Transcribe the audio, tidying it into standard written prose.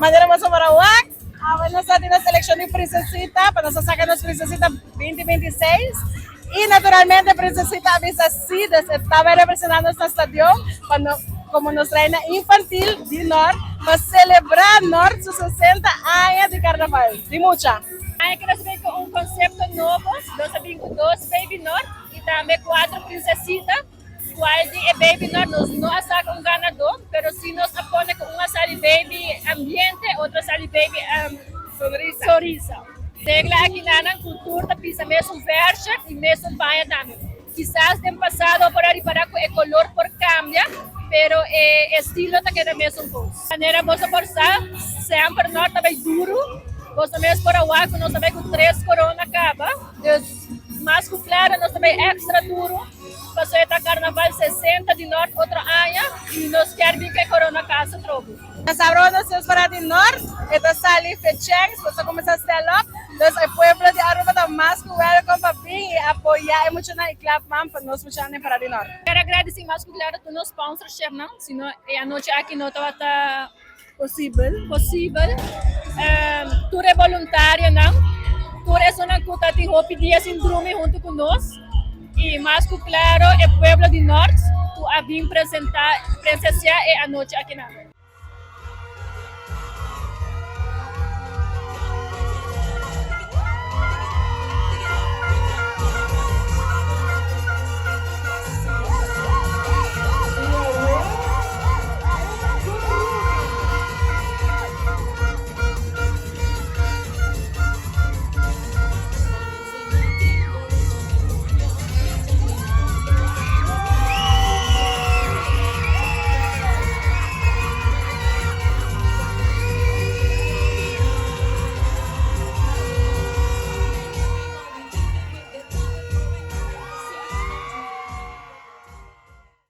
Manera boso por a wak, awe nos ta tin nos seleccion di princesita pa nos a saca nos princesita 2026 y naturalmente princesita a bisa si, dus e ta bay representa nos na stadion pa no como nos reina infantil di Noord pa celebra Noord su 60 aña di carnaval di mucha. Aña ki nos bin cu un concepto nobo, nos a bin cu dos baby Noord y tambe cuatro princesita. Cual di e baby Noord nos no a saca un ganador, pero si nos a pone cu un a sali baby ambiente, otro a sali baby Sonrisa. Sonrisa. Regla aki nanan cu tur ta pisa mesun verse y mesun paña tambe. Kisas den pasado por a ripara cu e color por cambia, pero e estilo ta keda mesun cos. Manera boso por sa, semper Noord ta bay duro. Boso mes por a wak cu nos ta bay cu tres corona caba. Dus mas cu claro nos ta bay extra duro. Paso e ta Carnaval 60 di Noord otro aña y nos kier bin cu e corona casa trobe. Sabra nos nos para di Noord, e ta sali fechens, nos ta cuminsa stel up. Dus e pueblo di Aruba ta mas cu welcome pa bin y apoya e muchanan y klap man pa nos muchanan den para di Noord. Kier a gradeci mas cu claro tur nos sponsorshipnan, sino e anochi aki no tabata Posibel. Posibel. Tur e boluntarionan, tur esunnan cu ta tin hopi dia sin drumi hunto cu nos y mas cu claro e pueblo di Noord cu a bin presenta, presencia e anochi akinan.